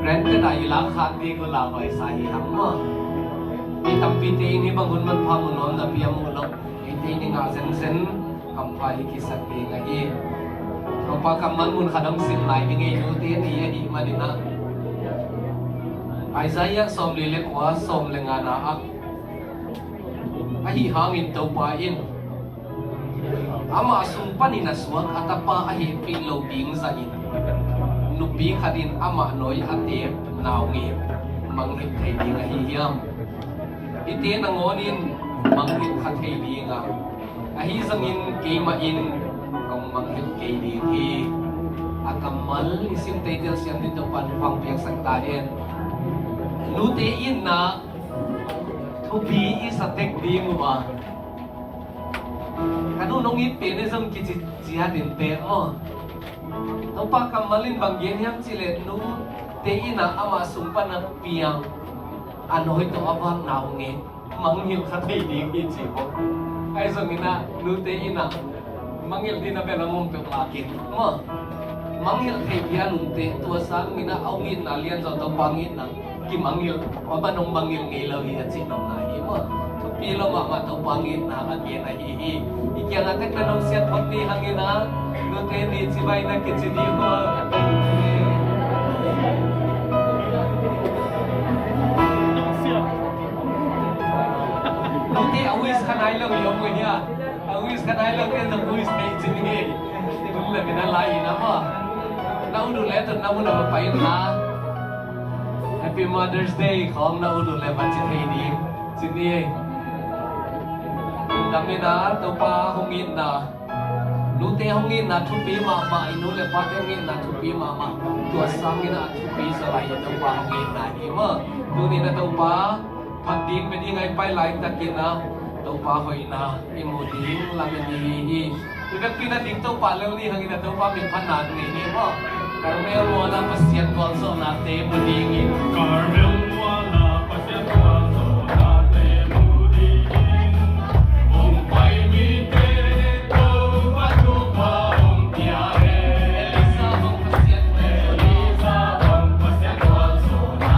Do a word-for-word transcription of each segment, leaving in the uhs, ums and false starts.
Ken ken a i lak khat ding uh lauhuai sa hi hang maw. Mi tampite in hih bang hun manpha mu nuam napi a muh loh, eite in i ngah zenzen hampha i kisak ding ahi. Topa kammal mun khat hong sim lai ding ei, nute ni ahih manin ah, Isaiah sawmli le kua, sawm le ngana ah, ahi hangin Topa in amah sung panin a suak a tapa a hehpih loh ding zahin, nupi khat in amah nawi a teek naungek mangngilh thei ding ahi hiam? Hihte nangawnin mangngilh kha thei ding a, ahi zongin keimah in kong mangngilh kei ding hi. A kammal i simte telsiam ding Topa in thupha piaksak ta hen. Nute in ah thupi i sa tek ding uh a, ka nu nong it pen e zong kici ciat in pek maw. Topa kammal in bang gen hiam cih leh, nute in ah amah sung pan a piang a nawi tawh a vak naungek mangngilh kha thei ding hi ci maw. Ahi zongin ah nute in ah mangngilh ding a bel a ngom peuh lakin maw. Mangngilh thei pian umte, tua sangin ah a hong itna lian zaw Topa hong itna kimangngilh, a ban hong mangngilh ngei lo hi a cih nopna hi maw. Thupi lo mahmah Topa hong itna a gen ahi hi. I kiangah tek na nong siat phot ni hangin ah, nute ni cibai na kici ding maw. Nute a wish kha nai lo hi om uh hia? A wish kha nai lo ken zong wish thei ci ni. Hun le min a lai in a maw. Na ut uh le tun na mun a va pai in la, Happy Mother's Day khawng na ut uh le va ci thei ding ci ni. Lam in a Topa hong itna, nute hong itna thupi mahmah, i nu le pate hong itna thupi mahmah. Tua sangin a thupi zaw lai Topa hong itna hi maw. Tuni na Topa phat ding, pia ding a i pai laitakin a Topa hoihna i mu ding lamen i hi hi. I vekpi na ding Topa lel ni hangin a Topa min phatna ni hi maw. Carmel mual a Pasian gualzawhnate mu dingin. Carmel mual a Pasian gualzawhnate mu dingin. Hong pai mite Topa thupha hong pia hen. Eliza hong Pasian gualzawhna. Eliza hong Pasian gualzawhna.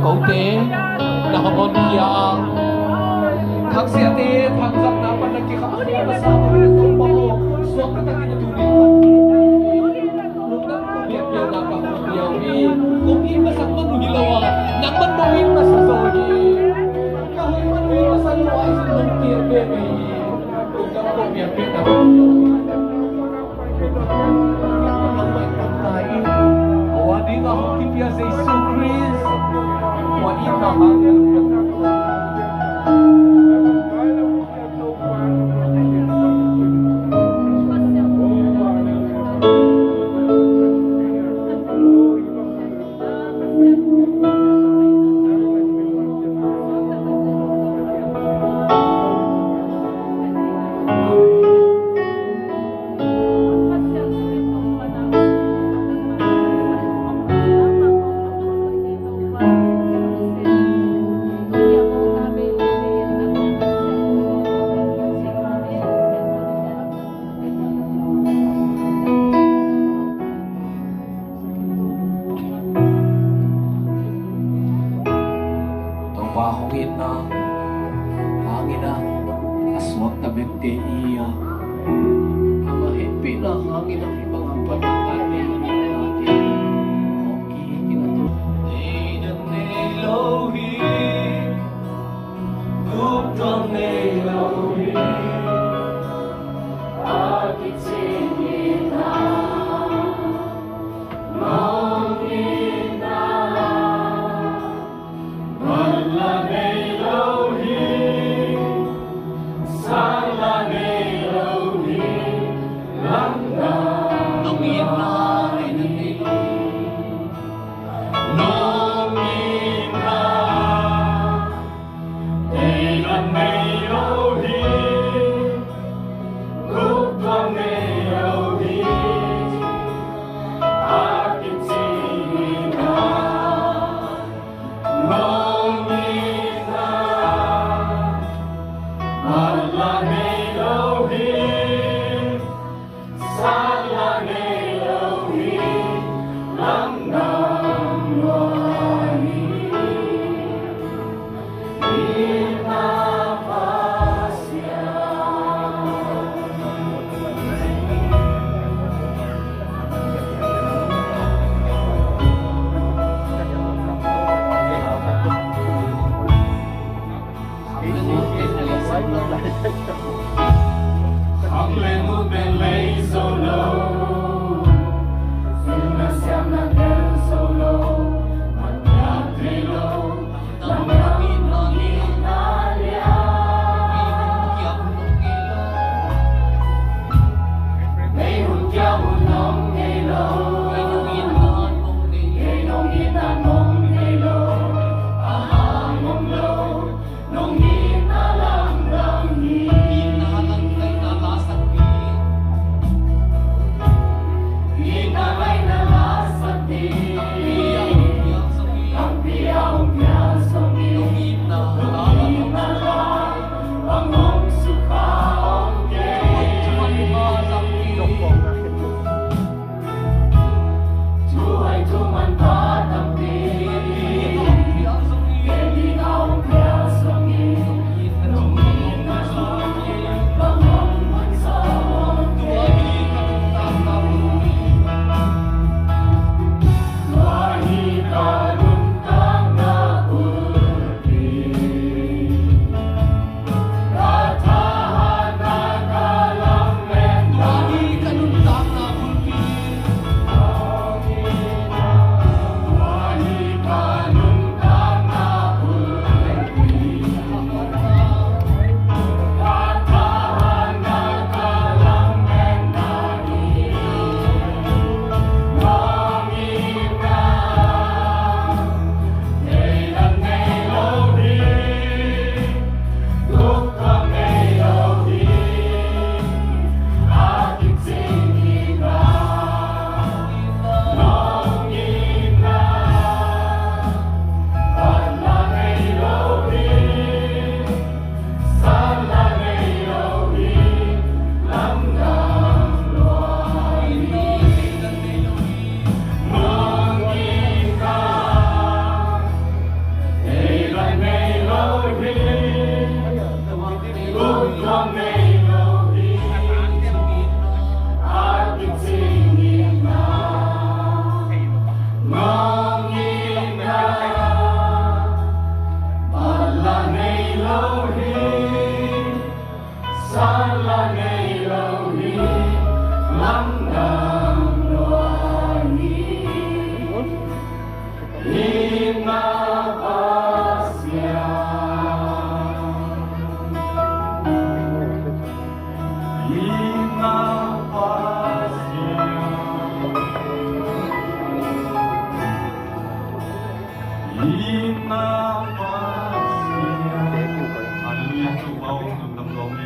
Kote na hong honkhia a, thangsiate thangzakna pan na kikhahkhia masa a, Topa aw, suakta takin a tuni pan lungdam kong biakpiakna ka hong pia uh hi. Kong it masak man uh hi lo a, nangman nong it masa zaw hi. Ka hoih man uh hi masa lo a, i zin nong piak veve hi. Lungdam kong biakpiakna ka hong pia uh hi. Topa hong itna hangin a, a suakta bekte i a, ama hehpihna hangin a, hih bang a pan a ngate i ngate hong kihik in a, tu nei dang nei lo hi. Guptuam nei lo hi. A kicing hi ta.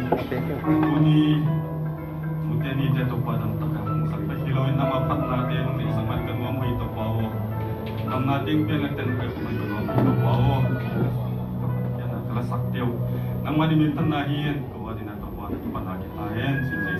Tuni, mute nite Topa damtak a hong sak bek hi lo in, nangma phatnate hong neihsak man ka nuam uh hi Topa aw. Damna teng piak na ten bek man ka nuam uh hi Topa aw. Ka la sak teuh. Nangma ding min phatna hi in, ko a ding a Topa na kipatna kipha hen. Cin Jesu